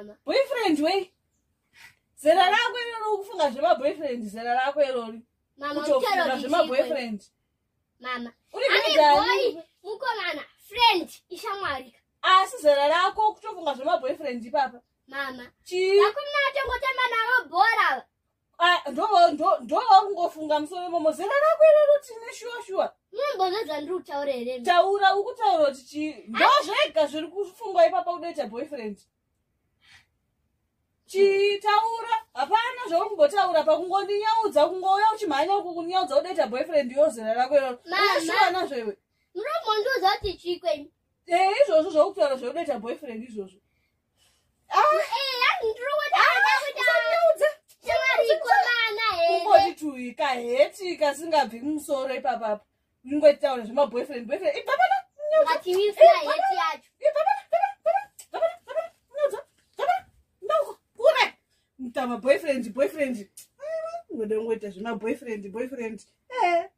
Mama. Boyfriend wei? Zera rako iroro ukufunga zvemaboyfriend, zera rako irori. Mama, Kutofunga kutaura kuti zvemaboyfriend. Mama. Uri Ane kudzani? boy, mukomana, friend, ishamwari. Asi zera rako kutofunga zvemaboyfriend ipapa. Mama. Chii? Vakomana vatongotamba navo bhora ava. Ah, ndo vakungofunga musoro imomo. Zera rako iroro tine shuwa shuwa. Munombonzwa zvandiri kutaura here? Taura, ukutaura kuti chii? Ndo zvega zviri kufungwa ipapa kudoita boyfriend. Chii? Taura. Hapana zvauri kumbotaura pakungondinyaudza, kungouya uchimhanya uku kunyaudza kudoita boyfriend yo zera rako iroro. Mama. Une shuwa nazvo iwe? Munombondiudza kuti chii kwenyu? Eh, izvozvo zvokutaura zvekudoita boyfriend izvozvo. Ah, Eh, hanzi ndiri kutaura kuti usanyaudza. shamwari ikomana here? Kungoti tui kaheti kasingabvi mumusoro ipapapa. Ungoitaura zvemaboyfriend boyfriend. Ibva pana. Nyaudza. Ngatimisira heti yacho. Ibva pana. Ibva pana. Ibva pana. Ibva pana. Nyaudza. Ibva pana. Ndauko. Kure. Mutama boyfriend boyfriend. Ngoda ngoita zvemaboyfriend boyfriend. Eh.